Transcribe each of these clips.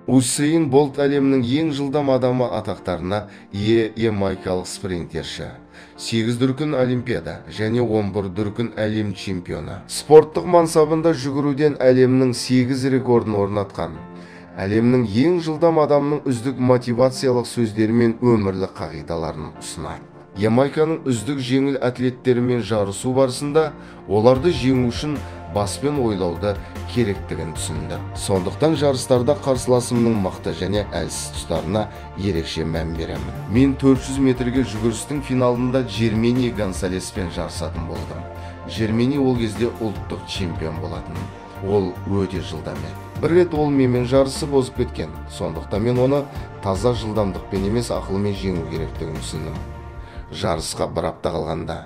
Усейн Болт әлемнің ең жылдам адамы атақтарына ие ямайкалық спринтерші. 8 дүркін Олимпиада және 11 дүркін әлем чемпионы. Спорттық мансабында жүгіруден әлемнің 8 рекордын орнатқан. Әлемнің ең жылдам адамның үздік мотивациялық сөздері мен өмірлік қағидаларын ұсынады. Ямайканың үздік жеңіл атлеттерімен жарысу барысында оларды жеңу үшін баспен ойлауды керектігін түсінді. Сондықтан жарыстарда қарсыласымның мықты және әлсіз тұстарына ерекше мән беремін. Мен 400 метрге жүгірістің финалында Джермени Гонсалеспен жарысатын болдым. Джермени ол кезде ұлттық чемпион болатын. Ол өте жылдам еді. Бір рет ол менімен жарысып озып кеткен. Сондықтан мен оны таза жылдамдықпен емес ақылмен жеңу керектігін түсіндім. Жарысқа бір апта қалғанда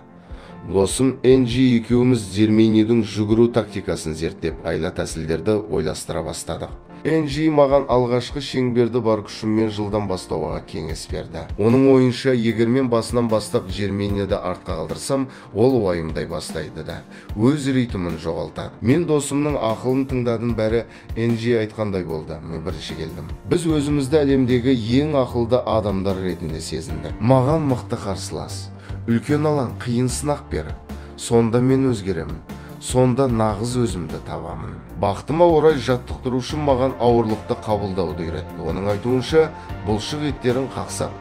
досым Энджи екеуміз Джерменидің жүгіру тактикасын зерттеп, айла тәсілдерді ойластыра бастадық. Энджи маған алғашқы шеңберді бар күшіммен жылдам бастауға кеңес берді. Оның ойынша, егер мен басынан бастап Джермениді артқа қалдырсам, ол уайымдай бастайды да өз ритмін жоғалтады. Мен досымның ақылын тыңдадым, бәрі Энджи айтқандай болды. Мен бірінші келдім. Біз өзімізді әлемдегі ең ақылды адамдар ретінде сезіндік. Маған мықты қарсылас, үлкен алаң, қиын сынақ бер. Сонда мен өзгеремін. Сонда нағыз өзімді табамын. Бақытыма орай жаттықтырушы маған ауырлықты қабылдауды үйретті. Оның айтуынша, бұлшық еттерін қақсап,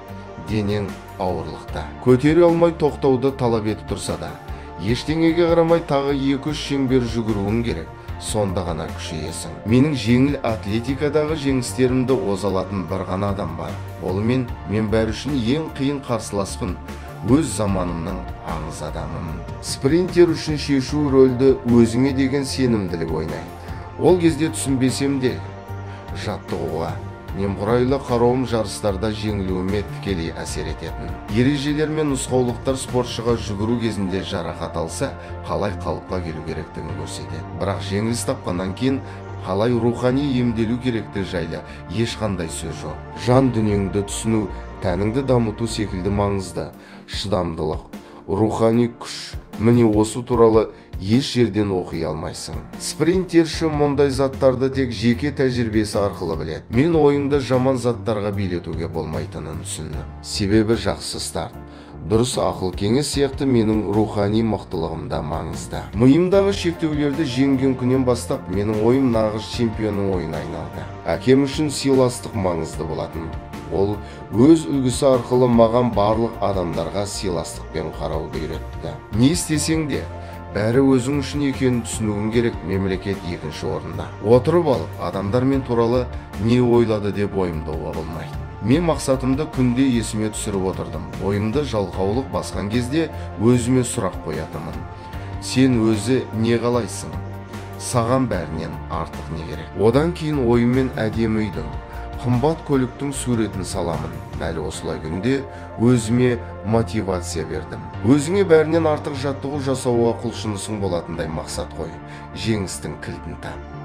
денең ауырлықта көтере алмай тоқтауды талап етіп тұрса да, ештеңеге қарамай тағы 2-3 шеңбер жүгіруің керек. Сонда ғана күшейесің. Менің жеңіл атлетикадағы жеңістерімді оза алатын бір ғана адам бар. Ол мен бәрі үшін ең қиын қарсыласпын. Өз заманымның аңыз адамымын. Спринтер үшін шешу рөлді өзіңе деген сенімділік ойнайды. Ол кезде түсінбесем де, жаттығуға немқұрайлы қарауым жарыстарда жеңілуіме тікелей әсер ететін. Ережелер мен нұсқаулықтар спортшыға жүгіру кезінде жарақат алса, қалай қалыпқа келу керектігін көрсетеді. Бірақ жеңіліс тапқаннан кейін қалай рухани емделу керектігі жайлы ешқандай сөз жоқ. Жан дүниеңді түсіну, тәніңді дамыту секілді маңызды шыдамдылық, рухани күш, міне осы туралы еш жерден оқи алмайсың. Спринтерші мұндай заттарды тек жеке тәжірибесі арқылы біледі. Мен ойыңды жаман заттарға билетуге болмайтынын түсіндім. Себебі жақсы старт, дұрыс ақыл кеңес сияқты менің рухани мықтылығымда маңызды. Миымдағы шектеулерді жеңген күннен бастап менің ойым нағыз чемпионның ойына айналды. Әкем үшін сыйластық маңызды болатын. Ол өз үлгісі арқылы маған барлық адамдарға сыйластықпен қарауды үйретті. Не істесең де, бәрі өзің үшін екенін түсінуің керек. Мемлекет екінші орында. Отырып алып, адамдар мен туралы не ойлады деп ойымдауға болмайды. Мен мақсатымды күнде есіме түсіріп отырдым. Ойымды жалқаулық басқан кезде өзіме сұрақ қоятынмын. Сен өзі не қалайсың? Саған бәрінен артық не керек? Одан кейін ойыммен әдемі үйдің, қымбат көліктің суретін саламын. Дәл осылай күнде өзіме мотивация бердім. Өзіңе бәрінен артық жаттығу жасауға құлшынысың болатындай мақсат қой. Жеңістің кілтін тап.